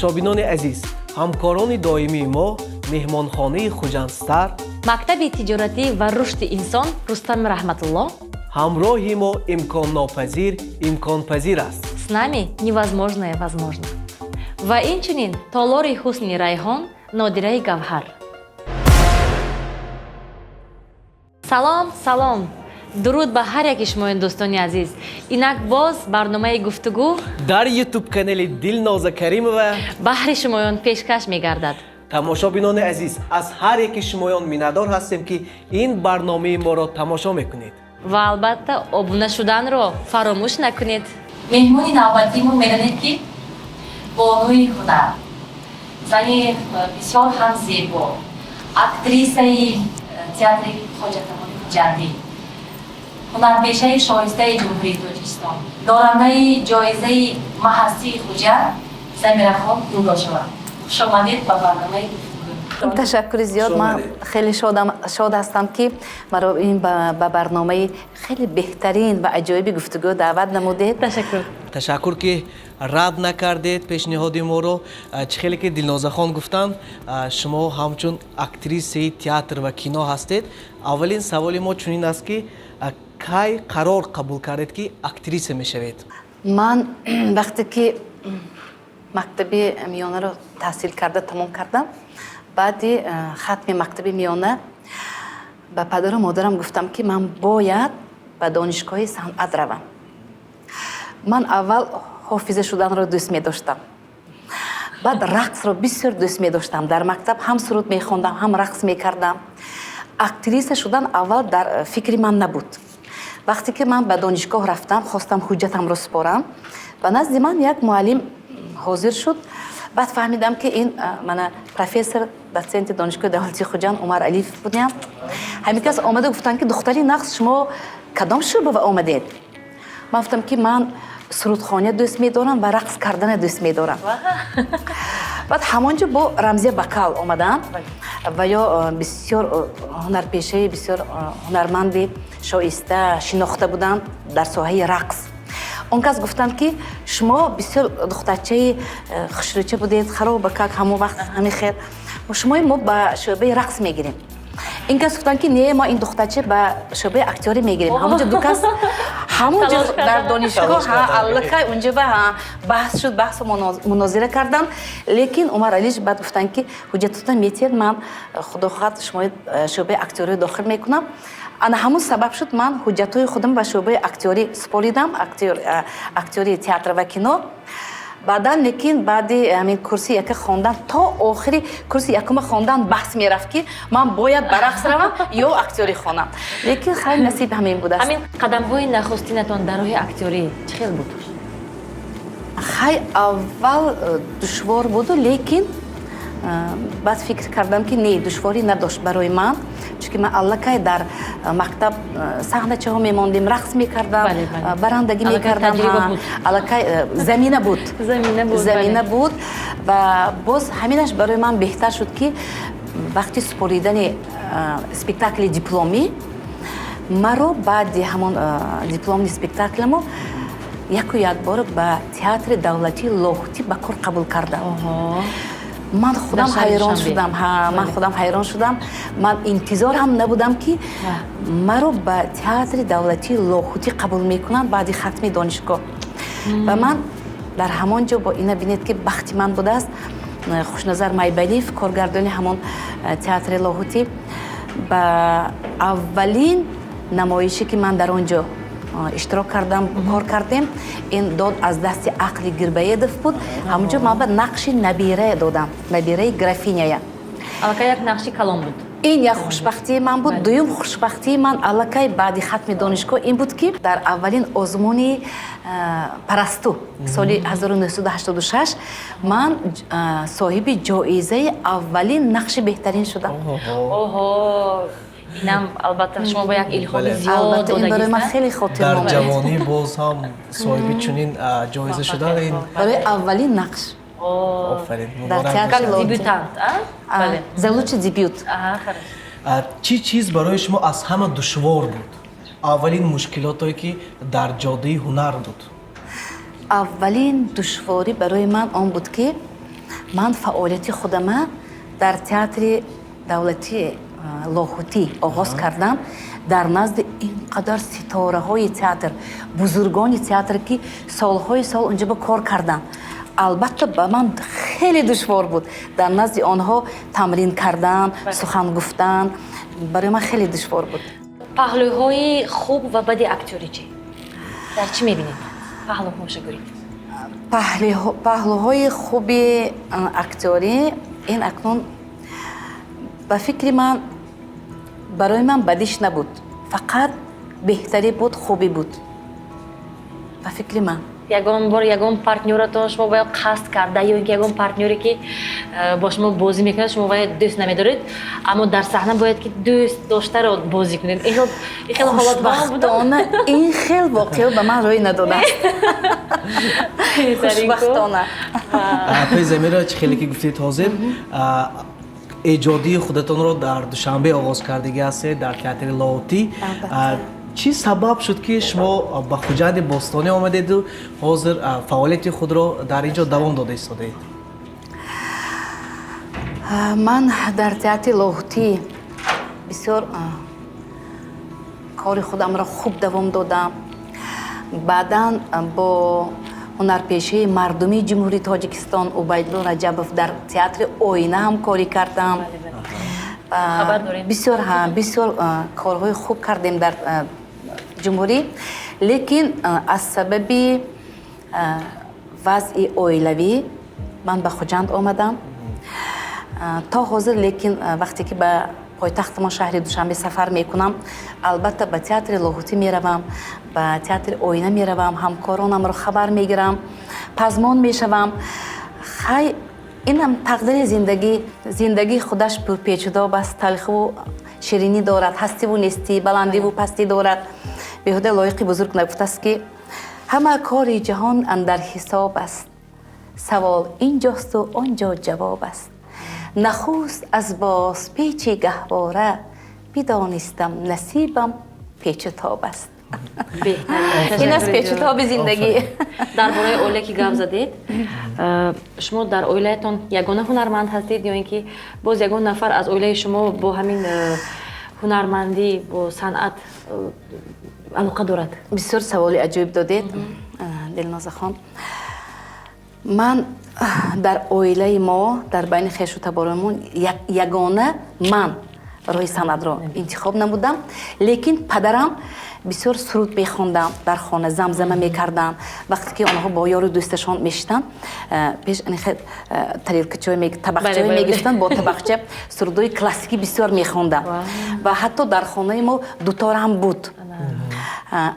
Тамошобинони азиз, ҳамкорони доимии мо меҳмонхонаи Хуҷандстар, мактаби тиҷоратӣ ва рушди инсон Рустами Раҳматулло. Ҳамроҳи мо имконнопазир имконпазир аст. С нами невозможное возможно. Ва инчунин толори ҳусни Райҳон, Нодираи Гавҳар. Салом, салом, дуруд ба ҳар яки шумоён, дӯстони азиз. Инак боз барномаи «Гуфтугӯ» дар Ютуб канали Дилноза Каримова баҳри шумоён пешкаш мегардад. Тамошобинони азиз, аз ҳар яки шумоён миннатдор ҳастем, ки ин барномаи моро тамошо мекунед. Ва албатта, обуна шуданро фаромӯш накунед. Меҳмони навбатии мо, медонед, ки бонуи ҳунар, зани бисёр ҳам зебо, актрисаи театри Хоҷа Камоли Хуҷандӣ, ҳунарпешаи шоистаи Ҷумҳурии Тоҷикистон, дорандаи ҷоизаи Маҳастии Хуҷанд Замирахон Юлдошева. Хушомадед ба барномаи «Гуфтугӯ». Ташаккури зиёд. Ман хеле шод ҳастам, ки маро ин ба барномаи хеле беҳтарин ва аҷоиби «Гуфтугӯ» даъват намудед. Ташаккур. Ташаккур, ки рад накардед пешниҳоди моро. Чӣ хеле ки Дилнозахон гуфтанд, шумо ҳамчун актрисаи театр ва кино ҳастед. Аввалин саволи мо чунин аст, ки кай қарор қабул кардед, ки актриса мешавед? Ман вақте ки мактаби миёнаро таҳсил карда тамом кардам, баъди хатми мактаби миёна ба падару модарам гуфтам, ки ман бояд ба донишгоҳи санъат равам. Ман аввал ҳофиза шуданро дӯст медоштам, баъд рақсро бисёр дӯст медоштам. Дар мактаб ҳам суруд мехондам, ҳам рақс мекардам. Актриса шудан аввал дар фикри ман набуд. Вақте ки ман ба донишгоҳ рафтам, хостам ҳуҷҷатамро супорам, ба назди ман як муаллим ҳозир шуд. Баъд фаҳмидам, ки ин мана профессор, дотсенти Донишгоҳи давлатии Хуҷанд Умар Алиев будям. Ҳамин кас омада гуфтанд, ки духтари нағз, шумо кадом шӯъба омадед? Ман гуфтам, ки ман сурудхония дӯст медорам ва рақс кардана дӯст медорам. Баъд ҳамон ҷо бо Рамзия Бакал омадам ва ё бисёр ҳунарпешаи, бисёр ҳунарманди шоиста шинохта буданд дар соҳаи рақс. Он кас гуфтанд, ки шумо бисёр духтарчаи хушрӯча будед, харобакак, ҳамон вақт ҳамин хел, шумои мо ба шӯъбаи рақс мегирем. Ин кас гуфтанд, ки не, мо ин духтарча ба шӯъбаи актёрӣ мегирем. Ҳамонҷо ду кас ҳамонҷо дар донишгоҳ аллакай унҷо ба баҳс шуд, баҳсу мунозира карданд. Лекин Умар Алиш баъд гуфтанд, ки ҳуҷҷататон метиҳед, ман, худо хоҳад, шумои шӯъбаи актёриро дохил мекунам. Ана ҳамун сабаб шуд, ман ҳуҷҷатҳои худам ба шӯъбаи актёрӣ супоридам, актёри театр ва кино. Баъдан лекин баъди ҳамин курси яка хондан то охири курси якума хондан баҳс мерафт, ки ман бояд ба рақс равам ё актёрӣ хонам. Лекин хайр, насиб ҳамин будааст. Ҳамин қадамҳои нахустинатон дар роҳи актёрӣ чӣ хел буд? Хай, аввал душвор буду, лекин баъд фикр кардам, ки не, душворӣ надошт барои ман, чунки ман аллакай дар мактаб саҳначаҳо мемондем, рақс мекардам, барандагӣ мекардам, аллакай замина буд, замина буд. Ва боз ҳаминаш барои ман беҳтар шуд, ки вақти супоридани спектакли дипломӣ маро баъди ҳамон дипломный спектакламо яку якбор ба Театри давлатии Лоҳутӣ ба кор қабул кардам. Ман худам ҳайрон шудам. Ман худам ҳайрон шудам. Ман интизор ҳам набудам, ки маро ба Театри давлатии Лоҳутӣ қабул мекунанд баъди хатми донишгоҳ. Ва ман дар ҳамон ҷо бо ина бинед, ки бахти ман будааст, Хушназар Майбалиев, коргардони ҳамон Театри Лоҳутӣ, ба аввалин намоише, ки ман дар он ҷо иштирок кардам, кор кардем, ин «Дод аз дасти ақли Грибоедов» буд. Ҳамонҷо ман ба нақши набира додам, набираи графиняя. Аллакай як нақши калон буд. Ин як хушбахтии ман буд. Дуюм хушбахтии ман аллакай баъди хатми донишгоҳ ин буд, ки дар аввалин озмуни «Парасту» соли 1986 ман соҳиби ҷоизаи аввалин нақши беҳтарин шудам. Оҳо, инам албатта шумо ба як илҳоми зиёд. Албатта, ин барои ман хеле хотир Дар ҷавонӣ боз ҳам соҳиби чунин ҷоиза шудан ин Барои аввалин нақш. Офарин. Дар театри. Дебютант. За лучший дебют. Чӣ чиз барои шумо аз ҳама душвор буд, аввалин мушкилотое, ки дар ҷодаи ҳунар буд? Аввалин душворӣ барои ман он буд, ки Ман фаъолияти худама дар Театри давлатии Лоҳутӣ оғоз кардам, дар назди ин қадар ситораҳои театр, бузургони театр, ки солҳои сол унҷа ба кор кардам. Албатта, ба ман хеле душвор буд дар назди онҳо тамрин кардан, сухан гуфтан. Барои ман хеле душвор буд. Паҳлӯҳои хуб ва бади актёрӣ чӣ? Дар чӣ мебинед паҳлӯҳоша, гӯед? Паҳлӯҳои хуби актёрӣ ин акнун ба фикри ман, барои ман бадиш набуд, фақат беҳтарӣ буд, хубӣ буд, ба фикри ман. Ягон бор ягон партнёратон шумо бояд қасд карда ё ин ки ягон партнёре, ки бо шумо бозӣ мекунад, шумо бояд дӯст намедоред, аммо дар саҳна бояд ки дӯст доштаро бозӣ кунед, ин хел ҳолат? Хушбахтона, ин хел воқеа ба ман рӯй надодааст, хушбахтона. Апаи Замира, чӣ хеле ки гуфтед, ҳозир эҷодии худатонро дар Душанбе оғоз кардагӣ ҳастед, дар Театри Лоҳутӣ. Чӣ сабаб шуд, ки шумо ба Хуҷанди бостонӣ омадеду ҳозир фаъолияти худро дар ин ҷо давом дода истодаед? Ман дар Театри Лоҳутӣ бисёр кори худамро хуб давом додам. Баъдан бо ҳунарпешаи мардумии Ҷумҳурии Тоҷикистон Убайдулло Раҷабов дар Театри Оина ҳамкорӣ кардам. Бисёр, бисёр корҳои хуб кардем дар ҷумҳурӣ, лекин аз сабаби вазъи оилавӣ ман ба Хуҷанд омадам то ҳозир. Лекин вақте ки ба пойтахтамон, шаҳри Душанбе, сафар мекунам, албатта, ба Театри Лоҳутӣ меравам, ба Театри Оина меравам, ҳамкоронамро хабар мегирам, пазмон мешавам. Хай, инам тақдири зиндагӣ. Зиндагӣ худаш пурпечудоб аст, талхиву ширинӣ дорад, ҳастиву нестӣ, баландиву пастӣ дорад. Беҳуда Лоиқи бузург нагуфтааст, ки ҳама кори ҷаҳон андар ҳисоб аст, савол ин ҷосту он ҷо ҷавоб аст. Нахуст аз бозпечи гаҳвора бидонистам, насибам печутоб аст. Ин аст печутоби зиндагӣ. Дар бораи оила ки гап задед, шумо дар оилаятон ягона ҳунарманд ҳастед ё ин ки боз ягон нафар аз оилаи шумо бо ҳамин ҳунармандӣ, бо санъат алоқа дорад? Бисёр саволи аҷоиб додед, Дилнозахон. Ман дар оилаи мо, дар байни хешу таборонмон ягона ман роҳи санъатро интихоб намудам. Лекин падарам бисёр суруд мехондам, дар хона замзама мекардам. Вақте ки онҳо бо ёру дӯсташон мешитанд, пеш тарелкачой, табақчаҳое мегирифтанд, бо табақча сурудҳои классикӣ бисёр мехондам. Ва ҳатто дар хонаи мо дутор ҳам буд,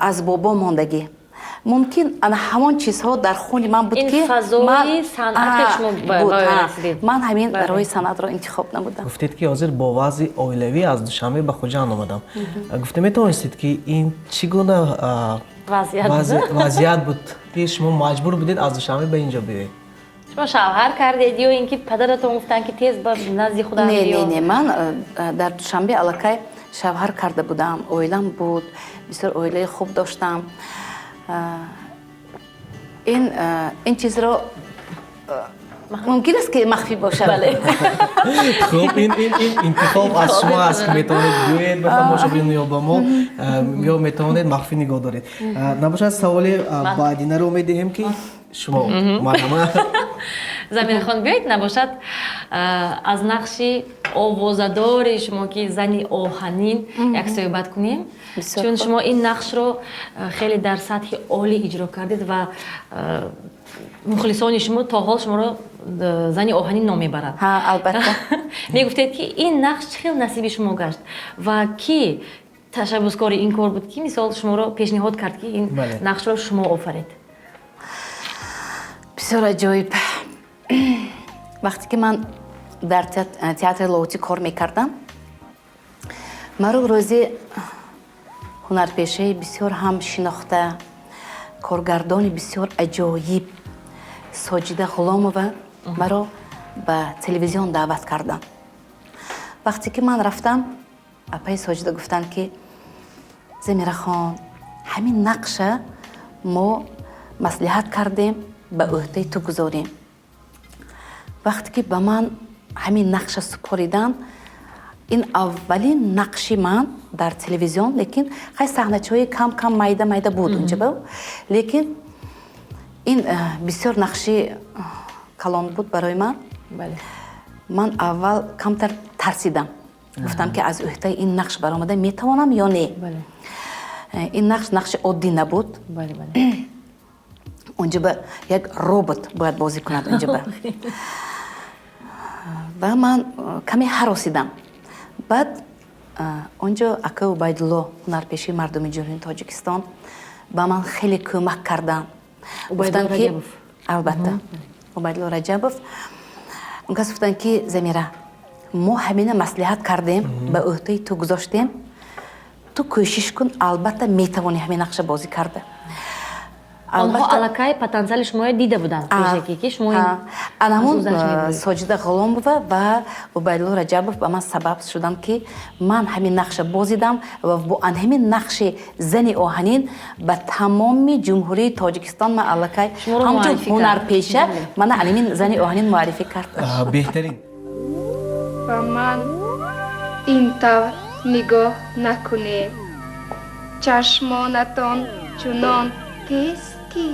аз бобо мондагӣ. Мумкин, ана ҳамон чизҳо дар хуни ман буд, ки ман ҳамин роҳи санъатро интихоб намудам. Гуфтед, ки ҳозир бо вазъи оилавӣ аз Душанбе ба Хуҷанд омадам. Гуфта метавонистед, ки ин чӣ гуна вазъият буд, ки шумо маҷбур будед аз Душанбе ба ин ҷо биёед? Шумо шавҳар кардед ё ин ки падаратон гуфтанд, ки тез ба назди худам? Не, не, не, ман дар Душанбе аллакай шавҳар карда будам, оилам буд, бисёр оилаи хуб доштам. Ин чизро мумкин аст, ки махфӣ бошад. Хуб, ин интихоб аз шумо аст, ки метавонед гӯед ба тамошобин ё ба мо, ё метавонед махфӣ нигоҳ доред. Набошад, саволи баъдинаро медиҳем, ки шумо, марҳамат. Замирахон, биёед, набошад, аз нақши овозадори шумо, ки зани оҳанин, як суҳбат кунем, чун шумо ин нақшро хеле дар сатҳи олӣ иҷро кардед ва мухлисони шумо то ҳол шуморо зани оҳанин ном мебарад. Албатта. Мегуфтед, ки ин нақш чӣ хел насиби шумо гашт ва кӣ ташаббускори ин кор буд, ки мисол шуморо пешниҳод кард, ки ин нақшро шумо офаред? Бисёр аҷоиб. Вақте ки ман дар Театри Лоҳутӣ кор мекардам, маро рӯзи ҳунарпешаи бисёр ҳам шинохта, коргардони бисёр аҷоиб Соҷида Ғуломова маро ба телевизион даъват карданд. Вақте ки ман рафтам, апаи Соҷида гуфтанд, ки Замирахон, ҳамин нақша мо маслиҳат кардем, ба ӯҳдаи ту гузорем. Вақте ки ба ман ҳамин нақша супориданд, ин аввалин нақши ман дар телевизион, лекин хай саҳначаҳои кам кам, майда майда буд унҷа, лекин ин бисёр нақши калон буд барои ман. Ман аввал камтар тарсидам, гуфтам, ки аз ӯҳдаи ин нақш баромада метавонам ё не. Ин нақш нақши оддӣ набуд. Унҷа ба як робот бояд бозӣ кунад унҷа ба, ва ман каме ҳаросидам. Баъд он ҷо ака Убайдулло, ҳунарпешаи мардуми Ҷумҳурии Тоҷикистон, ба ман хеле кӯмак карданд. Гуфтанд, ки албатта, Убайдулло Раҷабов, он кас гуфтанд, ки Замира, мо ҳамина маслиҳат кардем, ба ӯҳдаи ту гузоштем, ту кӯшиш кун, албатта метавонӣ ҳамин нақша бозӣ карда. Онҳо аллакай потенсиали шуморо дида буданд пешакӣ, ки шумо Ана ҳамун Соҷида Ғуломова ва Убайдулло Раҷабов ба ман сабаб шуданд, ки ман ҳамин нақша бозидам ва бо ҳамин нақши зани оҳанин ба тамоми Ҷумҳурии Тоҷикистон ман аллакай ҳамчун ҳунарпеша мана ҳамин зани оҳанин муаррифӣ кард. Беҳтарин. Ба ман ин тавр нигоҳ накунед, чашмонатон чунон тез, ки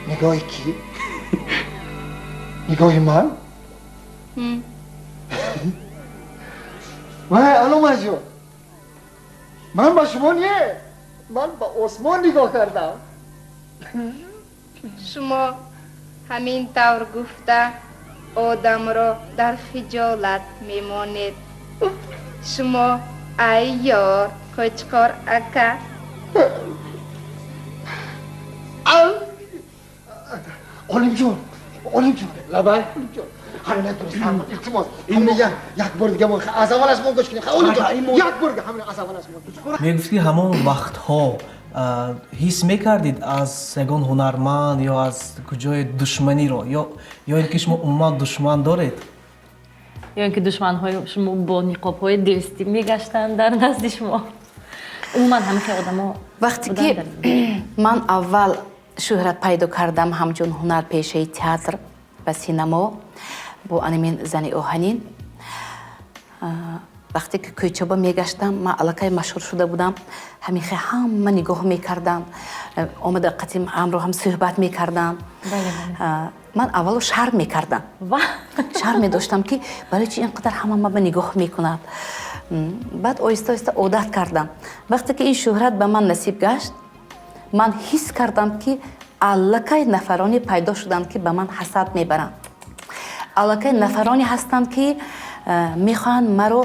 Нигоҳи кӣ? Нигоҳи ман? Вай, Аломаҷон, ман ба шумо не, ман ба осмон нигоҳ кардам. Шумо ҳамин тавр гуфта одамро дар хиҷолат мемонед. Шумо айёр, Қӯчқор ака. Олимҷон, Олимҷон, лабай, Олимҷон, ҳамин дурустам, илтимос, ҳамин як бор дига мо аз аввалаш мо гӯш кунем. Олимҷон, як бор дига ҳамин аз аввалаш мо гӯш кунем. Мегуфт, ки ҳамон вақтҳо ҳис мекардид аз ягон ҳунарманд ё аз куҷои душманиро ё ин ки шумо умуман душман доред? Ё ин ки душманҳои шумо бо ниқобҳои дӯстӣ мегаштанд дар назди шумо? Умуман ҳамин хел одамо? Вақте ки ман аввал шӯҳрат пайдо кардам ҳамчун ҳунарпешаи театр ва синамо бо анамин зани оҳанин, вақте ки кӯчаба мегаштам, ман аллакай машҳур шуда будам, ҳамин хел ҳама нигоҳ мекарданд, омада қатим ҳамроҳам суҳбат мекарданд. Ман аввало шарм мекардам, шарм медоштам, ки барои чи ин қадар ҳама ма ба нигоҳ мекунад. Баъд оҳиста оҳиста одат кардам. Вақте ки ин шӯҳрат ба ман насиб гашт, ман ҳис кардам, ки аллакай нафароне пайдо шуданд, ки ба ман ҳасад мебаранд, аллакай нафароне ҳастанд, ки мехоҳанд маро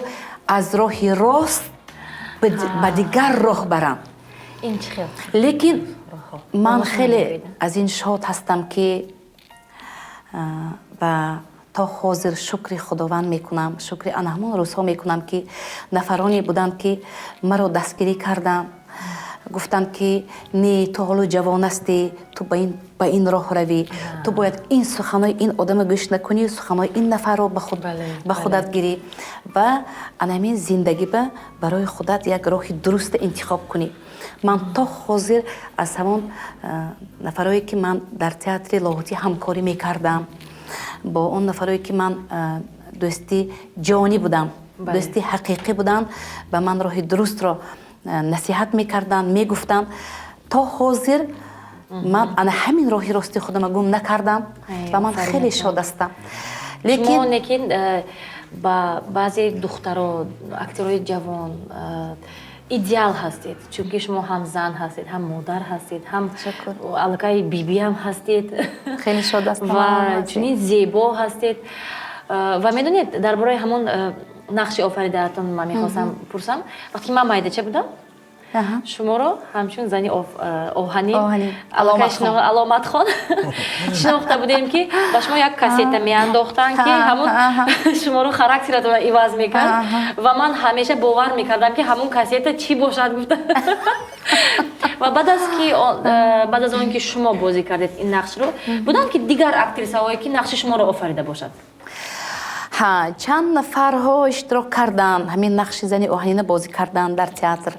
аз роҳи рост ба дигар роҳ баранд. Ин чӣ хел? Лекин ман хеле аз ин шод ҳастам, ки ва то ҳозир шукри Худованд мекунам, шукри ана ҳамон рӯзҳо мекунам, ки нафароне буданд, ки маро дастгирӣ карданд, гуфтанд, ки не, ту ҳоло ҷавон ҳастӣ, ту ба ин роҳ равӣ, ту бояд ин суханои ин одама гӯш накунӣ, суханои ин нафарро ба худат гирӣ ва ана ҳамин зиндагӣ ба барои худат як роҳи дуруста интихоб кунӣ. Ман то ҳозир аз ҳамон нафарое, ки ман дар театри Лоҳутӣ ҳамкорӣ мекардам, бо он нафарое, ки ман дӯсти ҷонӣ будам, дӯсти ҳақиқӣ буданд, ба ман роҳи дурустро насиҳат мекарданд, мегуфтанд, то ҳозир ман ана ҳамин роҳи рости худама гум накардам ва ман хеле шод ҳастам. Лекин лекин ба баъзе духтаро, актерои ҷавон идеал ҳастед, чунки шумо ҳам зан ҳастед, ҳам модар ҳастед, ҳам аллакай бибиам ҳастед. Хеле шод ҳастам. Ва чунин зебо ҳастед. Ва медонед, дар бораи ҳамон нақши офаридаатон ман мехостам пурсам. Вақте ки ман майдача будам, шуморо ҳамчун зани оҳанин, Аломатхон шинохта будем, ки ба шумо як кассета меандохтанд, ки ҳамун шуморо характератонро иваз мекард, ва ман ҳамеша бовар мекардам, ки ҳамун кассета чӣ бошад гуфта. Ва баъд аз он ки шумо бозӣ кардед ин нақшро, буданд ки дигар актрисаҳое, ки нақши шуморо офарида бошад? Ҳа, чанд нафарҳо иштирок карданд, ҳамин нақши зани оҳанина бозӣ карданд дар театр.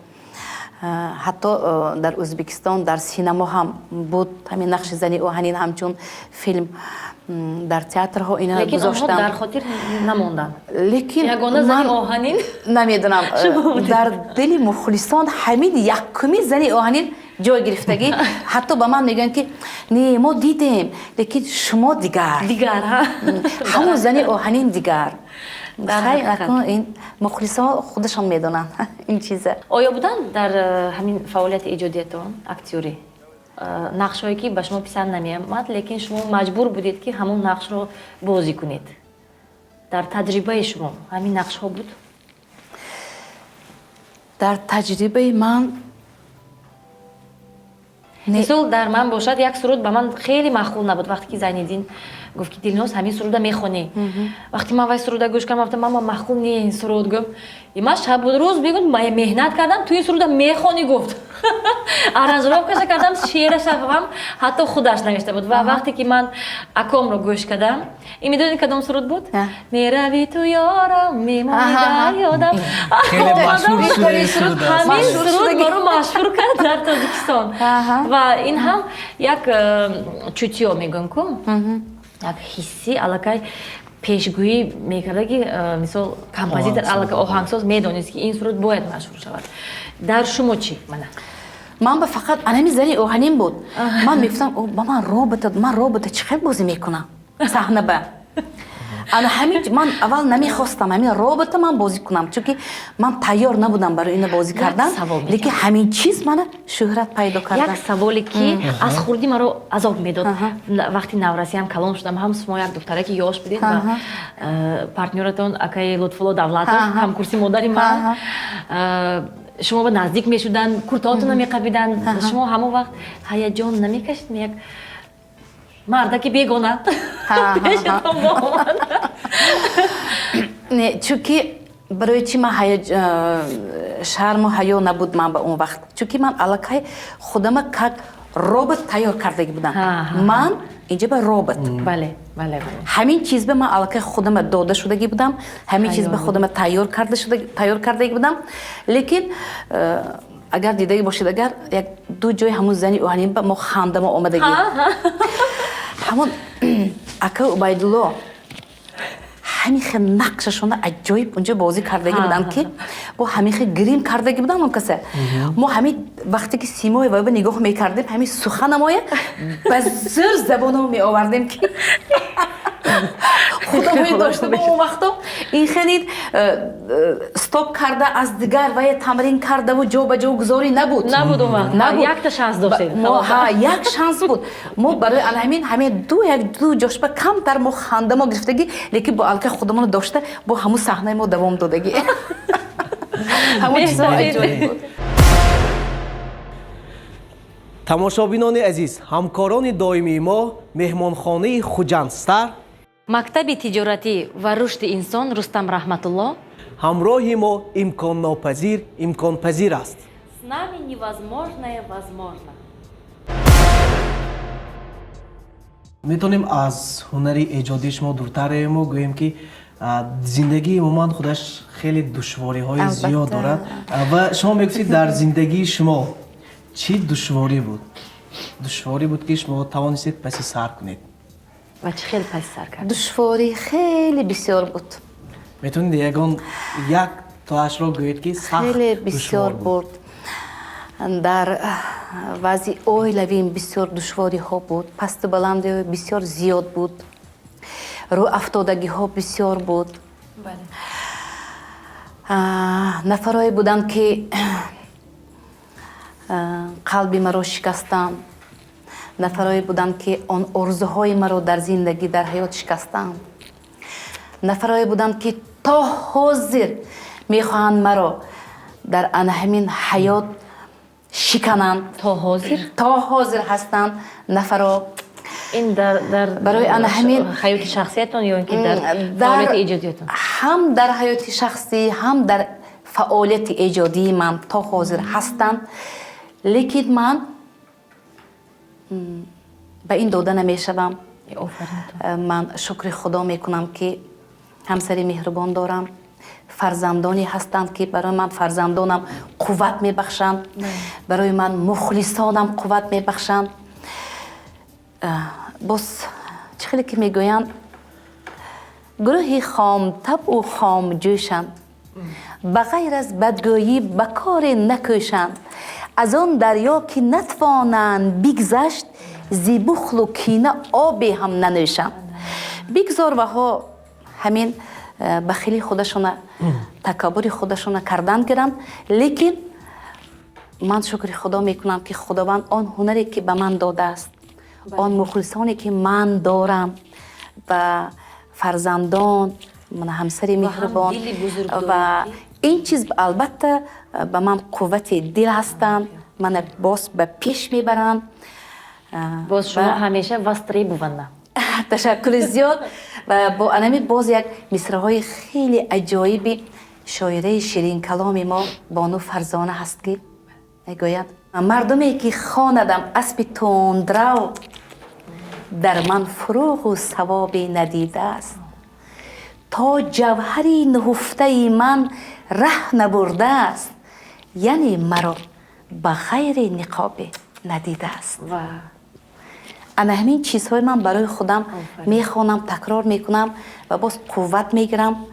Ҳатто дар Ӯзбекистон дар синемо ҳам буд ҳамин нақши зани оҳанин, ҳамчун филм дар театрҳо ина Лекин онҳо гузоштанд. дар хотир намонданд. Лекин Ягона зани ман оҳанин намедонам, шумо будед. Дар дили мухлисон ҳамин якуми зани оҳанин ҷой гирифтагӣ. Ҳатто ба ман мегӯянд, ки не, мо дидем, лекин шумо дигар. Дигар, ҳа? Ҳамон зани оҳанин дигар. Дар Хай, ҳақиқат. Акнун ин мухлисон худашон медонанд ин чиза. Оё буданд дар ҳамин фаъолияти эҷодиятон актёрӣ нақшҳое, ки ба шумо писанд намеомад, лекин шумо маҷбур будед, ки ҳамон нақшро бозӣ кунед? Дар таҷрибаи шумо ҳамин нақшҳо буд? Дар таҷрибаи ман не. Мисол, дар ман бошад, як суруд ба ман хеле маъқул набуд. Вақте ки Зайниддин гуфт, ки Дилноз, ҳамин суруда мехонӣ, вақте ман вай суруда гӯш кардам, гуфтам, ман маъқул не ин суруд. Гуфт, и ман шабу рӯз, мегӯ, меҳнат кардам, ту ин суруда мехонӣ, гуфт. Аранжировкаша кардам, шеъраша ҳам ҳатто худаш навишта буд. Ва вақте ки ман акомро гӯш кардам, ин медонед, кадом суруд буд? Мерави ту, ёрам, мемонӣ дар ёдам. Хеле машҳур шудаи суруд аст. Ҳамин Машҳур суруд шудагӣ. маро машҳур кард дар Тоҷикистон. Ва ин ҳам як чутьё мегӯям ку, як ҳисси аллакай пешгӯӣ мекарда, ки мисол, композитор Оҳангсоз. аллакай оҳангсоз медонист, ки ин суруд бояд машҳур шавад. Дар шумо чӣ, мана? Ман ба фақат анами зани оҳанин буд. Ман мегуфтам, «О, ба ман робота, ман робота чӣ хел бозӣ мекунам саҳна ба?» Ана ҳамин ман аввал намехостам ҳамин робота ман бозӣ кунам, чунки ман тайёр набудам барои ина бозӣ кардан. Савол медиҳам. Лекин ҳамин чиз мана шӯҳрат пайдо кардам. Як саволе, ки аз хурдӣ маро азоб медод. Вақти наврасиам калон шудам ҳам, шумо як духтараки ёш будед ва партнёратон акаи Лутфулло Давлатов, ҳамкурси модари ман, шумо ба наздик мешуданд, куртоатонро меқабиданд. Шумо ҳамон вақт ҳаяҷон намекашид, як мардаки бегона пешатон боомад? Не, чунки барои чи ман шарму ҳаё набуд ман ба он вақт? Чунки ман аллакай худама как робот тайёр кардагӣ будам. Ман инҷа ба робот бале бале бале ҳамин чиз ба ман аллакай худама дода шудагӣ будам, ҳамин чиз ба Тайёр. худама тайёр кардагӣ будам. Лекин агар дидагӣ бошед, агар як ду ҷои ҳамун зани оҳанин ба мо хандамо омадагӣ, ҳамон ака Убайдулло ҳамин хел нақшашона аҷоиб унҷо бозӣ кардагӣ буданд, ки бо ҳамин хел грим кардагӣ буданд он каса. Мо ҳамин вақте ки симои вайба нигоҳ мекардем, ҳамин суханамоя ба зӯр забонамо меовардем, ки худамои дошта бо он вақто ин хеле стоп карда, аз дигар вая тамрин кардаву ҷо ба ҷо гузорӣ набуд. Набуд он вақт. Набуд. Якта шанс доштед. Мо ҳа, як шанс буд мо барои ана ҳамин ду, як ду ҷошба камтар мо хандамо гирифтагӣ, лекин бо алка худамоно дошта, бо ҳамун саҳнаи мо давом додагӣ. Ҳамон чизо Беҳтарин. аҷоиб буд. Тамошобинони азиз, ҳамкорони доимии мо меҳмонхонаи Хуҷанд Стар, мактаби тиҷоратӣ ва рушди инсон Рустам Раҳматулло. Ҳамроҳи мо имконнопазир имконпазир аст. С нами невозможное возможно. Метавонем аз ҳунари эҷодии шумо дуртар равему, гӯем, ки зиндагии умуман худаш хеле душвориҳои зиёд дорад. Ва шумо мегуфтед, дар зиндагии шумо чӣ душворӣ буд, ки шумо тавонистед паси сар кунед? Ва чӣ хел паси сар кард? Душворӣ хеле бисёр буд. Метавонед ягон як тоашро гӯед, ки сахт Хеле бисёр душвор буд? буд. Дар вазъи оилавим бисёр душвориҳо буд, пасту баландиҳои бисёр зиёд буд, рӯафтодагиҳо бисёр буд. Нафарое буданд, ки қалби маро шикастанд, нафарое буданд, ки он орзуҳои маро дар зиндагӣ, дар ҳаёт шикастанд, нафарое буданд, ки то ҳозир мехоҳанд маро дар ана ҳамин ҳаёт шикананд. То ҳозир? То ҳозир ҳастанд нафаро. Ин дар Барои ана ҳамин ҳаёти шахсиятон ё ин ки дар фаъолияти эҷодиятон? Ҳам дар ҳаёти шахсӣ, ҳам дар фаъолияти эҷодии ман то ҳозир ҳастанд. Лекин ман ба ин дода намешавам. Офаринтон. Ман шукри Худо мекунам, ки ҳамсари меҳрубон дорам. Фарзандоне ҳастанд, ки барои ман фарзандонам қувват мебахшанд, барои ман мухлисонам қувват мебахшанд. Боз чӣ хеле ки мегӯянд, гурӯҳи хомтабъу хомҷӯшанд, ба ғайр аз бадгӯӣ ба коре накӯшанд, аз он дарё ки натвонанд бигзашт, зи бухлу кина обе ҳам нанӯшанд. Бигзор ваҳо ҳамин бахили худашона, такаббури худашона кардан гиранд, лекин ман шукри Худо мекунам, ки Худованд он ҳунаре, ки ба ман додааст, он мухлисоне, ки ман дорам, ва фарзандон, ҳамсари меҳрубон, ва ин чиз албатта ба ман қуввати дил ҳастанд, мана боз ба пеш мебаранд. Боз шумо ҳамеша востребована. Ташаккури зиёд. Ва бо анами боз як мисраҳои хеле аҷоиби шоираи ширинкаломи мо бону Фарзона ҳаст, ки мегӯяд: «Мардуме ки хонадам аспи тундрав, дар ман фурӯғу савобе надидааст, то ҷавҳари нуҳуфтаи ман раҳ набурдааст, яъне маро ба ғайри ниқобе надидааст». Ана ҳамин чизҳои ман барои худам мехонам, такрор мекунам ва боз қувват мегирам,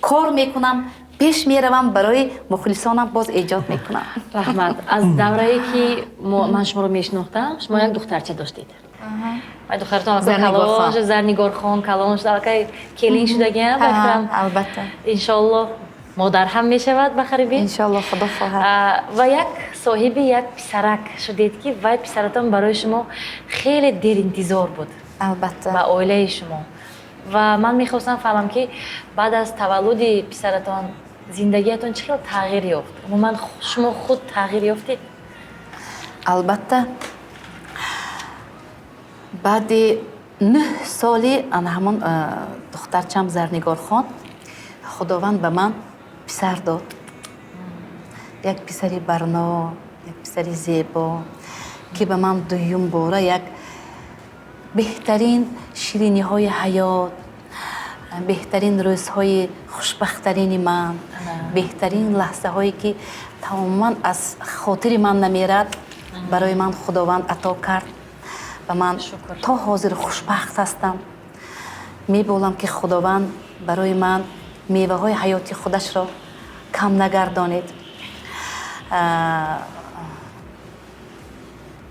кор мекунам, пеш меравам, барои мухлисонам боз эҷод мекунам. Раҳмат. Аз даврае ки ман шуморо мешинохтам, шумо як духтарча доштед. Духтаратон калон, Зарнигорхон, калон шуд, аллакай келин шудагиам. Албатта. Иншоалло, модар ҳам мешавад ба қарибӣ. Иншоалло, Худо хоҳад. Ва як соҳиби як писарак шудед, ки вай писаратон барои шумо хеле деринтизор буд. Албатта. Ба оилаи шумо. Ва ман мехостам фаҳмам, ки баъд аз таваллуди писаратон зиндагиятон чӣ хел тағйир ёфт, умуман шумо худ тағйир ёфтед? Албатта, баъди 9 соли ана ҳамон духтарчам Зарнигорхон, Худованд ба ман писар дод, як писари барно, як писари зебо, ки ба ман дуюм бора як беҳтарин шириниҳои ҳаёт, беҳтарин рӯзҳои хушбахттарини ман, беҳтарин лаҳзаҳое, ки тамоман аз хотири ман намерад, барои ман Худованд ато кард ва ман то ҳозир хушбахт ҳастам. Меболам, ки Худованд барои ман меваҳои ҳаёти худашро кам нагардонед.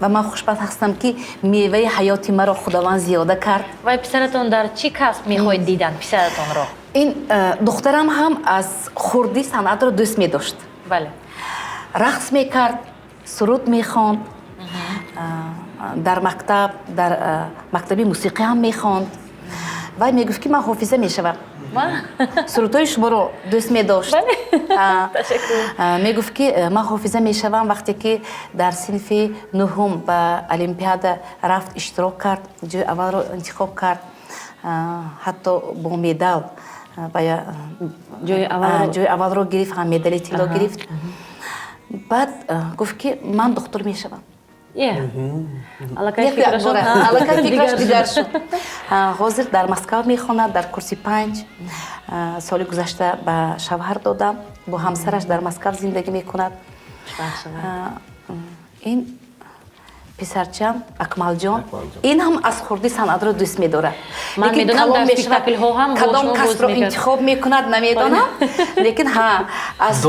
Ва ман хушбахт ҳастам, ки меваи ҳаёти маро Худованд зиёда кард. Вай писаратон дар чӣ касб мехоҳед дидан писаратонро? Ин духтарам ҳам аз хурдӣ санъатро дӯст медошт. Рақс мекард, суруд мехонд дар мактаб, дар мактаби мусиқӣ ҳам мехонд. Вай мегуфт, ки ман ҳофиза мешавам. Сурудҳои шуморо дӯст медошт. Мегуфт, ки ман ҳофиза мешавам. Вақте ки дар синфи нуҳум ба олимпиада рафт, иштирок кард, ҷои аввалро интихоб кард, ҳатто бо медал ҷои аввалро гирифт, ҳам медали тилло гирифт. Баъд гуфт, ки ман духтур мешавам. Аллакай фикраш дигар шуд. Ҳозир дар Москав мехонад, дар курси 5. Соли гузашта ба шавҳар додам, бо ҳамсараш дар Москав зиндагӣ мекунад. Ин писарчам Акмалҷон, ин ҳам аз хурдӣ санъатро дӯст медорад. Кадом касбро интихоб мекунад, намедонам, лекин ҳа, аз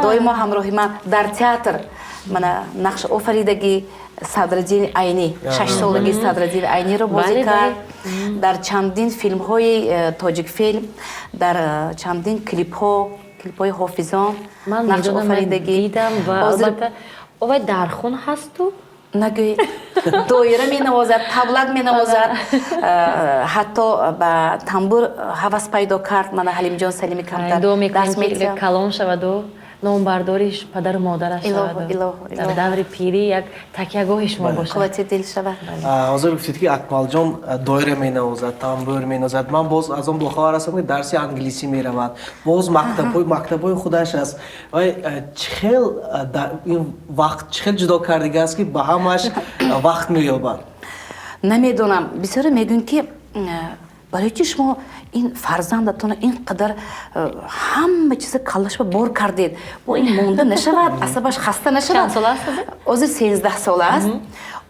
доимо ҳамроҳи ман дар театр мана нақш офаридагӣ. Садраддини Айнӣ, 6-солаги Садраддини Айниро бозӣ кард дар чандин филмҳои Тоҷикфилм, дар чандин клипҳо, клипҳои ҳофизон нақш офаридагӣ. Овай дар хун ҳасту? Нагӯед, доира менавозад, таблак менавозад, ҳатто ба тамбур ҳавас пайдо кард. Мана Ҳалимҷон Салими камтар дарс медиҳад. Калон шаваду номбардори падару модараш шавад, дар даври пирӣ як такягоҳи шумо бошад. Қуввати дил шавад. Ҳозир гуфтед, ки Акмалҷон доира менавозад, тамбур менавозад. Ман боз аз он бохабар ҳастам, ки дарси англисӣ меравад, боз мактабҳои худаш аст. Вай чӣ хел ин вақт чӣ хел ҷудо кардига аст, ки ба ҳамаш вақт меёбад? Намедонам. Бисёре мегӯянд, ки барои чи шумо Ин фарзандатона ин қадар ҳама чиза каллашба бор кардед, бо ин монда нашавад, асабаш хаста нашавад. Чанд сола аст ҳозир? Ҳозир 13 сола аст.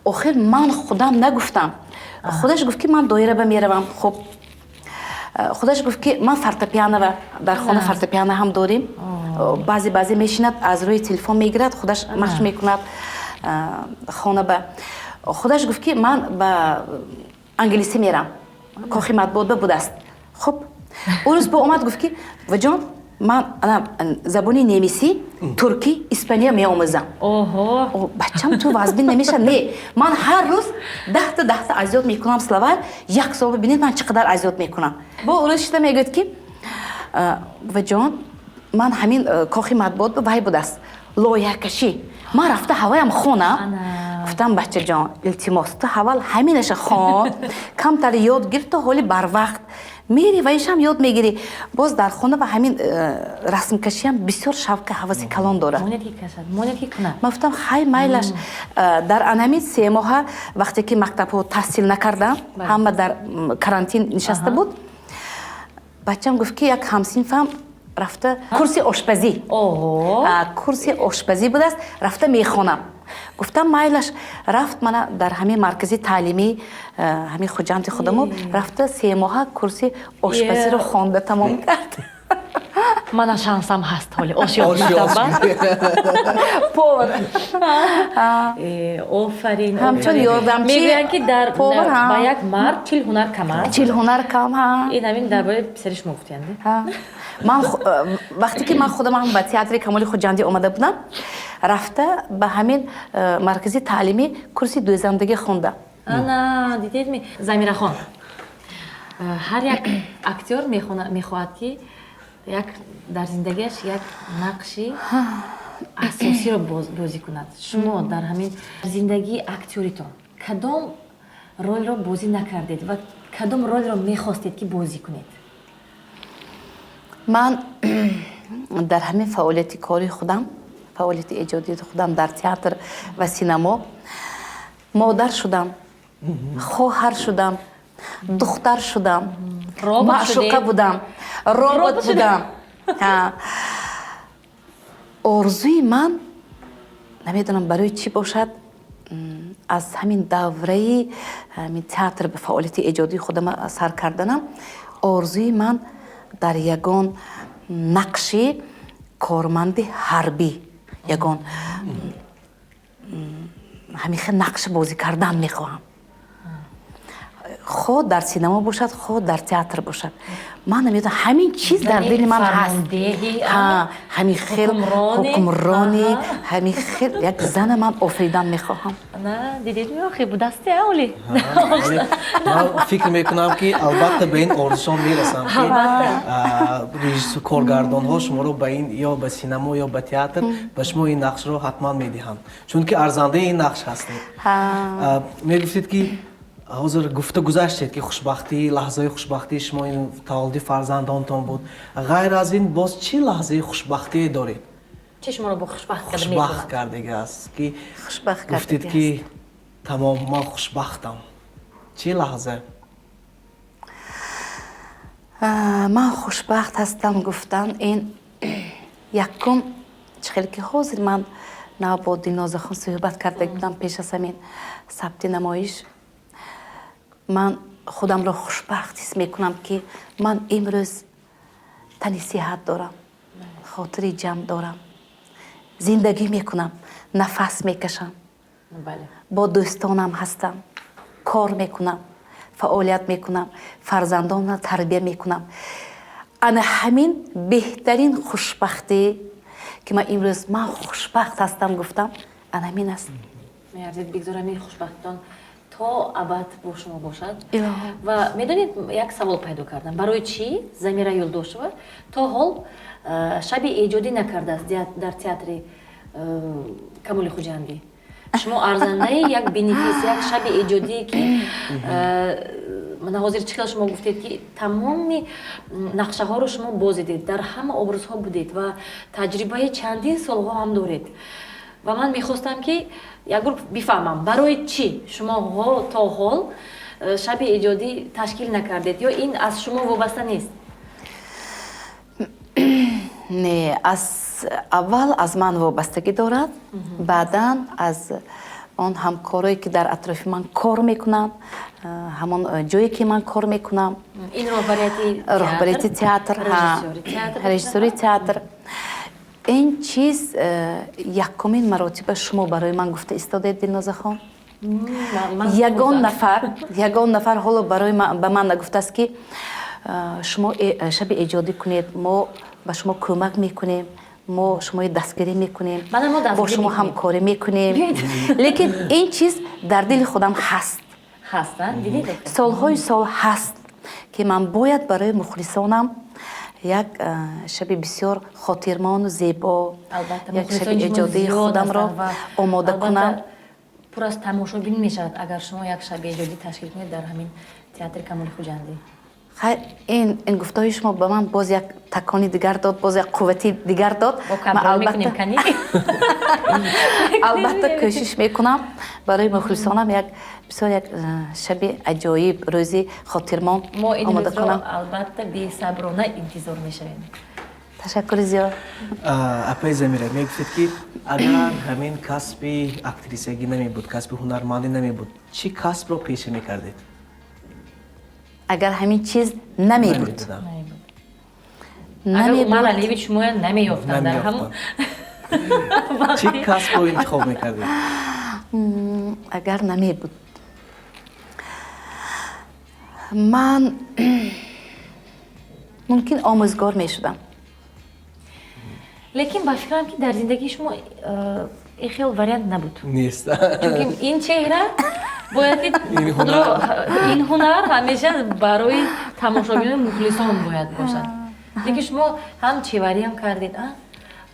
Охир ман худам нагуфтам, худаш гуфт, ки ман доираба меравам. Хуб, худаш гуфт, ки ман фортепианова, дар хона фортепиано ҳам дорем, баъзе баъзе мешинад, аз рӯи телефон мегирад, худаш машқ мекунад хонаба. Худаш гуфт, ки ман ба англисӣ мерам, кохи матбуотба будааст. Хуб, ӯ рӯз бо омад, гуфт, ки ваҷон, ман забони немисӣ, туркӣ, испания меомӯзам. Оҳо. Бачам, ту вазбин намеша? Не, ман ҳар рӯз 10-та 10-та азёд мекунам словарь, як сол бибинед, ман чӣ қадар азёд мекунам. Бо рӯз шида мегӯяд, ки ваҷон, ман ҳамин кохи матбуот вай будааст, лоиҳакашӣ, ман рафта ҳаваям хонам. Гуфтам: бачаҷон, илтимос, ту ҳавал ҳаминаша хон, камтар ёд гир, то ҳоли барвақт мери ваишам ёд мегирӣ. Боз дар хона ва ҳамин расмкашиам бисёр шавқи ҳаваси калон дорад. Ман гуфтам: хай, майлаш. Дар анамин 3 моҳа, вақте ки мактабҳо таҳсил накардам, ҳама дар карантин нишаста буд, бачам гуфт, ки як ҳамсинфам рафта курси ошпазӣ, курси ошпазӣ будааст, рафта мехонам. Гуфтам: майлаш. Рафт, мана дар ҳамин маркази таълимӣ, ҳамин Хуҷанди худамо, рафта 3 моҳа курси ошпазиро хонда тамом кард. Мана шансам ҳаст, ҳоли ош ёд Повар. Офарин. Ҳамчун ёрдамчи. Мегӯянд, ки дар ба як мард 40 ҳунар кам аст. 40 ҳунар кам. Ин ҳамин дар бораи писари шумо гуфтиянд. Ман вақте ки ман худам ба театри Камоли Хуҷандӣ омада будам, рафта ба ҳамин маркази таълимӣ курси дӯзандагӣ хондам. Ана, дидедми, Замирахон, ҳар як актёр мехоҳад, ки як дар зиндагиаш як нақши асосиро бозӣ кунад. Шумо дар ҳамин зиндагии актёритон кадом ролро бозӣ накардед ва кадом ролро мехостед, ки бозӣ кунед? Ман дар ҳамин фаъолияти кори худам, фаъолияти эҷодии худам дар театр ва синамо модар шудам, хоҳар шудам, духтар шудам, маъшуқа будам, робот будам. Орзуи ман, намедонам барои чӣ бошад, аз ҳамин давраи ҳамин театр ба фаъолияти эҷодии худам сар карданам, орзуи ман дар ягон нақши корманди ҳарбӣ, ягон ҳамин хел нақш бозӣ кардан мехоҳам, хоҳ дар синамо бошад, хоҳ дар театр бошад. Ман намедонам, ҳамин чиз дар дили ман ҳаст, ҳамин хел ҳукмрони, ҳамин хел як зана ман офаридан мехоҳам. Дидед, охи будасти оли. Ман фикр мекунам, ки албатта ба ин орзушон мерасам, ки режиссер, коргардонҳо шуморо ба ин ё ба синамо, ё ба театр ба шумо ин нақшро ҳатман медиҳанд, чунки арзандаи ин нақш ҳастед. Мегуфтед, ки ҳозир гуфта гузаштед, ки хушбахтӣ, лаҳзаи хушбахтии шумо ин таваллуди фарзандонтон буд. Ғайр аз ин боз чӣ лаҳзаи хушбахтие доред? Чӣ шуморо бо хушбахт хушбахт кардагиаст, ки гуфтед, ки тамом, ман хушбахтам? Чӣ лаҳза? Ман хушбахт ҳастам гуфтан, ин якум чӣ хеле ки ҳозир ман нав бо Дилнозахон суҳбат карда будам пеш аз ҳамин сабти намоиш, ман худамро хушбахт ҳис мекунам, ки ман имрӯз тани сиҳат дорам, хотири ҷамъ дорам, зиндагӣ мекунам, нафас мекашам, бо дӯстонам ҳастам, кор мекунам, фаъолият мекунам, фарзандонро тарбия мекунам. Ана ҳамин беҳтарин хушбахтӣ, ки ман имрӯз ман хушбахт ҳастам гуфтам, ана ҳамин аст. Меарзид, бигзор ҳамин хушбахтитон то абад бо шумо бошад. Ва медонед, як савол пайдо кардам: барои чӣ Замира Юлдошева то ҳол шаби эҷодӣ накардааст дар театри Камоли Хуҷандӣ? Шумо арзандаи як бенефис, як шаби эҷодие, ки мана ҳозир чӣ хел шумо гуфтед, ки тамоми нақшаҳоро шумо бозидед, дар ҳама образҳо будед ва таҷрибаи чандин солҳо ҳам доред. Ва ман мехостам, ки як бор бифаҳмам, барои чӣ шумо то ҳол Шаби эҷодӣ ташкил накардед ё ин аз шумо вобаста нест? Не, аз аввал аз ман вобастагӣ дорад, баъдан аз он ҳамкорое, ки дар атрофи ман кор мекунанд, ҳамон ҷое, ки ман кор мекунам. Ин роҳбарияти театр, режиссёри театр. Ин чиз якумин маротиба шумо барои ман гуфта истодед, Дилнозахон. Ягон нафар ҳоло барои ба ман нагуфтааст, ки шумо шаби эҷодӣ кунед, мо ба шумо кӯмак мекунем, мо шумои дастгирӣ мекунем, бо шумо ҳамкорӣ мекунем. Лекин ин чиз дар дили худам ҳаст, солҳои сол ҳаст, ки ман бояд барои мухлисонам як шаби бисёр хотирмону зебо, як шаби эҷодии худамро омода кунам. Пур аз тамошобин мешавад, агар шумо як шаби эҷодӣ ташкил кунед дар ҳамин театри Камоли Хуҷандӣ. Ин гуфтаҳои шумо ба ман боз як такони дигар дод, боз як қуввати дигар дод. Албатта, кӯшиш мекунам, барои мухлисонам як бисёр як шаби аҷоиб, рӯзи хотирмон омода кунам. Албатта, бесаброна интизор мешавем. Ташаккури зиёд. Апаи Замира, мегуфтед, ки агар ҳамин касби актрисагӣ намебуд, касби ҳунармандӣ намебуд, чӣ касбро пеша мекардед? Агар ҳамин чиз намебуд? Умар Алиевич шумоя намеёфтанд дар ҳамон. Чӣ касбро интихоб мекардед? Агар намебуд, ман мумкин омӯзгор мешудам. Лекин ба фикрам, ки дар зиндагии шумо ин хел вариант набуд. Нест. Чунки ин чеҳра бояд ки худро, ин ҳунар ҳамеша барои тамошобинони мухлисон бояд бошад. Лекин шумо ҳам чевариам кардед,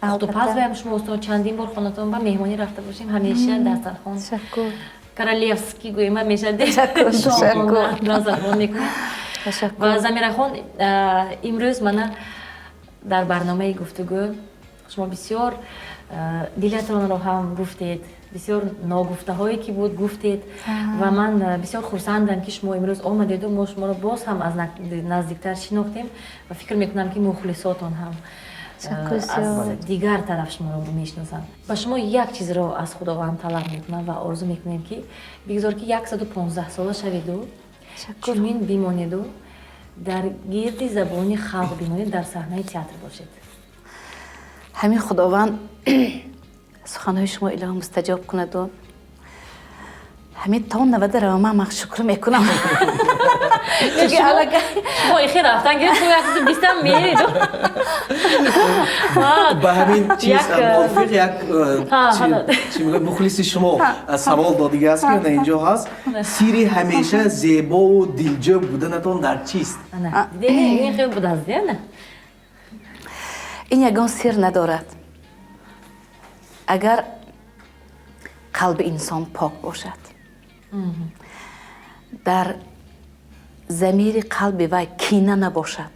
пухтупазваям шумо устод. Чандин бор хонатон ба меҳмонӣ рафта бошем, ҳамеша дастархон королевский гӯем, ҳамеша дастархон мекунед. Ва Замирахон, имрӯз мана дар барномаи гуфтугӯ шумо бисёр дилатонро ҳам гуфтед, бисёр ногуфтаҳое ки буд, гуфтед. Ва ман бисёр хурсандам, ки шумо имрӯз омадеду мо шуморо боз ҳам аз наздиктар шинохтем. Ва фикр мекунам, ки мухлисотон ҳам аз дигар тараф шуморо мешиносанд. Ба шумо як чизро аз Худованд талаб мекунам ва орзу мекунем, ки бигзор, ки 115 сола шаведу чунин бимонеду дар гирди забони халқ бимонед, дар саҳнаи театр бошед. Ҳамин Худованд суханҳои шумо илоҳо мустаҷоб кунаду ҳамин то 90 равама, ман шукр мекунам. Шумо ихе рафтан гирифт, шумо 120-ам меред. Ба ҳамин чиз мувофиқ як чи мегӯяд, мухлиси шумо савол додига аст, ки инҷо ҳаст: сирри ҳамеша зебову дилҷӯ буданатон дар чист? Ин хел будааст. Ин ягон сир надорад. Агар қалби инсон пок бошад, дар замири қалби вай кина набошад,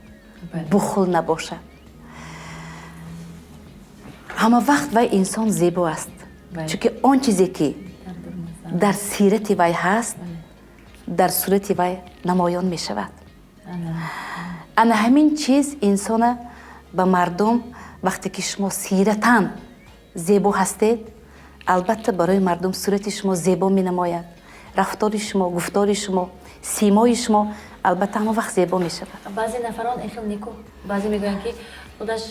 бухл набошад, ҳама вақт вай инсон зебо аст, чунки он чизе, ки дар сирати вай ҳаст, дар сурати вай намоён мешавад. Ана ҳамин чиз инсона ба мардум, вақте ки шумо сиратан зебо ҳастед, албатта, барои мардум сурати шумо зебо менамояд, рафтори шумо, гуфтори шумо, симои шумо албатта ҳама вақт зебо мешавад. Баъзе нафарон ихел неку, баъзе мегӯянд, ки худаш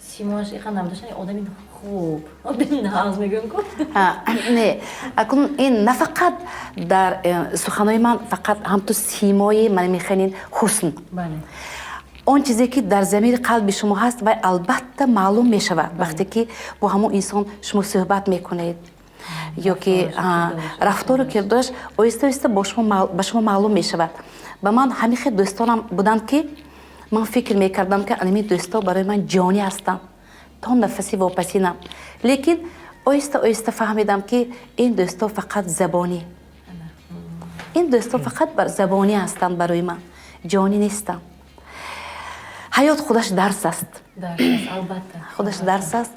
симоаш иха намдоштани одами хуб, одами нағз мегӯям ку. Не, акнун ин на фақат дар суханои ман, фақат ҳамту симои ман механин ҳусн, он чизе, ки дар замири қалби шумо ҳаст, вай албатта маълум мешавад, вақте ки бо ҳамон инсон шумо суҳбат мекунед ё ки рафтору кирдораш оҳиста оҳиста ба шумо маълум мешавад. Ба ман ҳамин хел дӯстонам буданд, ки ман фикр мекардам, ки анами дӯсто барои ман ҷонӣ ҳастанд то нафаси вопасинам, лекин оҳиста оҳиста фаҳмидам, ки ин дӯсто фақат забонӣ, ин дӯсто фақат забонӣ ҳастанд, барои ман ҷонӣ нестанд. Ҳаёт худаш дарс аст, худаш дарс аст.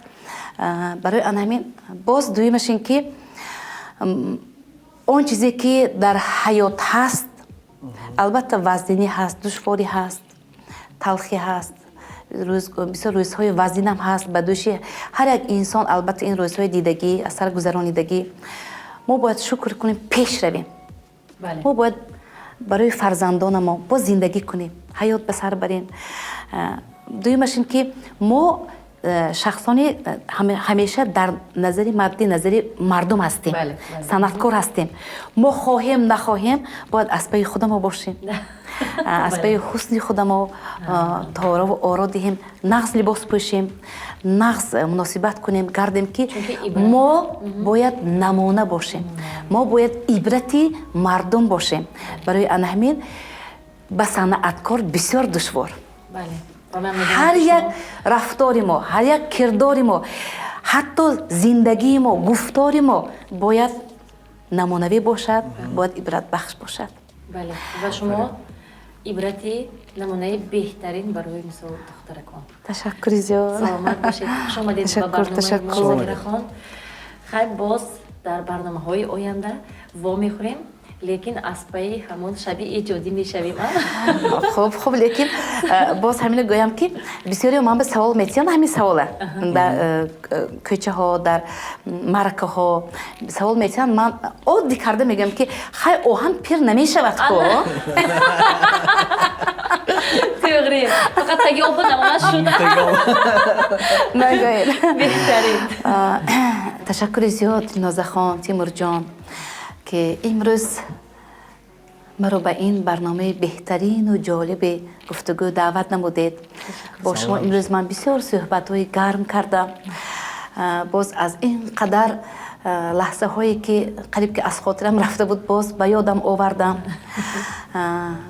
Барои ана ҳамин боз дуюмаш ин ки Он чизе ки дар ҳаёт ҳаст, албатта вазнинӣ ҳаст, душворӣ ҳаст, талхӣ ҳаст, бисёр рӯзҳои вазнинам ҳаст ба дӯши ҳар як инсон. Албатта ин рӯзҳои дидагӣ, аз сар гузаронидагӣ, мо бояд шукр кунем, пеш равем. Мо бояд барои фарзандонамо боз зиндагӣ кунем, ҳаёт ба сар барем. Дуюмаш ин ки мо шахсони ҳамеша дар назари мадди назари мардум ҳастем, санъаткор ҳастем. Мо хоҳем нахоҳем бояд аз пайи худамо бошем, аз пайи ҳусни худамо тораву оро диҳем, нағз либос пӯшем, нағз муносибат кунем, гардем, ки мо бояд намуна бошем, мо бояд ибрати мардум бошем. Барои ана ҳамин ба санъаткор бисёр душвор. Ҳар як рафтори мо, ҳар як кирдори мо, ҳатто зиндагии мо, гуфтори мо бояд намунавӣ бошад, бояд ибратбахш бошад. Бале, ва шумо ибрати намунаи беҳтарин барои мисол духтаракон. Ташаккури зиёд. Саломат бошед, хуш омадед ба барномаи мо, Замирахон. Хайр, боз дар барномаҳои оянда вомехӯрем, лекин аз пайи ҳамон шаби эҷодӣ мешавем. Хуб, хуб, лекин боз ҳамино гӯям, ки бисёрио ман ба савол метиҳанд, ҳамин савола дар кӯчаҳо, дар маъракаҳо савол метиҳанд. Ман оддӣ карда мегӯям, ки хай, оҳан пир намешавад ку. Тӯғри, фақат таги обу намона шуд. Нагӯед. Беҳтарин. Ташаккури зиёд, Дилнозахон, Тимурҷон, ки имрӯз маро ба ин барномаи беҳтарину ҷолиби гуфтугӯ даъват намудед. Бо шумо имрӯз ман бисёр суҳбатҳои гарм кардам. Боз аз ин қадар лаҳзаҳое ки қариб ки аз хотирам рафта буд, боз ба ёдам овардам.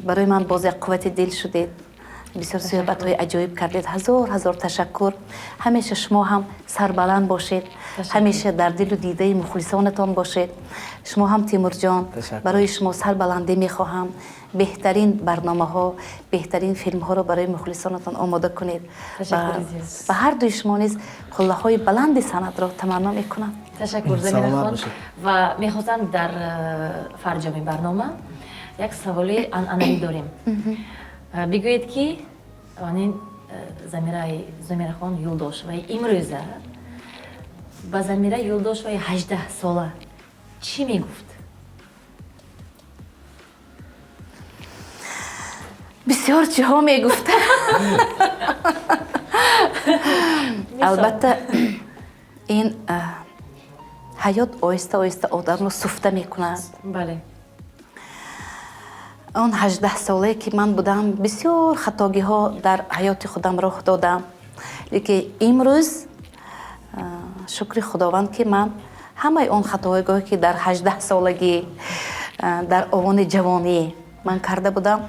Барои ман боз як қуввати дил шудед, бисёр суҳбатҳои аҷоиб кардед. Ҳазор ҳазор ташаккур. Ҳамеша шумо ҳам сарбаланд бошед, ҳамеша дар дилу дидаи мухлисонатон бошед. Шумо ҳам, Тимурҷон, барои шумо сарбаландӣ мехоҳам. Беҳтарин барномаҳо, беҳтарин филмҳоро барои мухлисонатон омода кунед. Ба ҳар дуи шумо низ қуллаҳои баланди санъатро таманно мекунам. Ташаккур, Замирахон. Ва мехостам дар фарҷоми барнома як саволи анъанавӣ дорем. Бигӯед, ки анин Замирахон Юлдошеваи имрӯза ба Замира Юлдошеваи 18-сола чӣ мегуфт? Бисёр чиҳо мегуфт. Албатта, ин ҳаёт оҳиста оҳиста одамро суфта мекунад. Бале. Он 18-солае ки ман будам, бисёр хатогиҳо дар ҳаёти худам роҳ додам, лекин имрӯз шукри Худованд, ки ман ҳамаи он хатоҳое, ки дар 18-солагӣ, дар овони ҷавонӣ ман карда будам,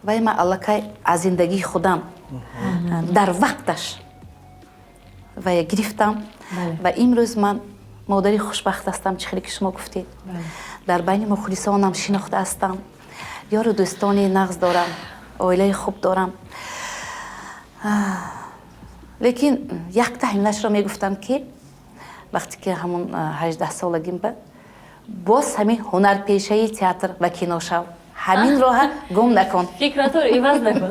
вай ман аллакай аз зиндагии худам дар вақташ вая гирифтам. Ва имрӯз ман модари хушбахт ҳастам, чӣ хеле ки шумо гуфтед, дар байни мухлисонам шинохта ҳастам, ёру дӯстони нағз дорам, оилаи хуб дорам. Лекин якта ҳимнашро мегуфтам, ки вақте ки ҳамон 18-солагим ба боз ҳамин ҳунарпешаи театр ва кино шав, ҳамин роҳа гум накун, фикратро иваз накун.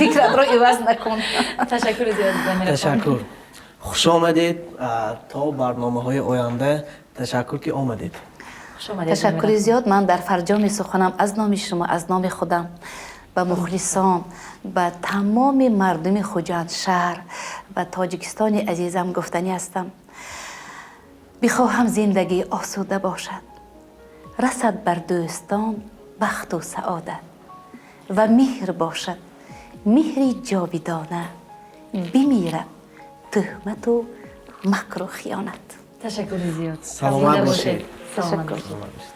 Фикратро иваз накун. Ташаккури зиёд. Ташаккур, хуш омадед. То барномаҳои оянда, ташаккур, ки омадед. Ташаккури зиёд. Ман дар фарҷоми суханам аз номи шумо, аз номи худам ба мухлисон, ба тамоми мардуми Хуҷанд шаҳр ва Тоҷикистони азизам гуфтанӣ ҳастам: бихоҳам зиндагӣ осуда бошад, расад бар дӯстон бахту саодат ва меҳр бошад, меҳри ҷовидона, бимирад туҳмату макру хиёнат. Ташаккури зиёд. Саломат бошед. Ташаккур. Саломат бошед.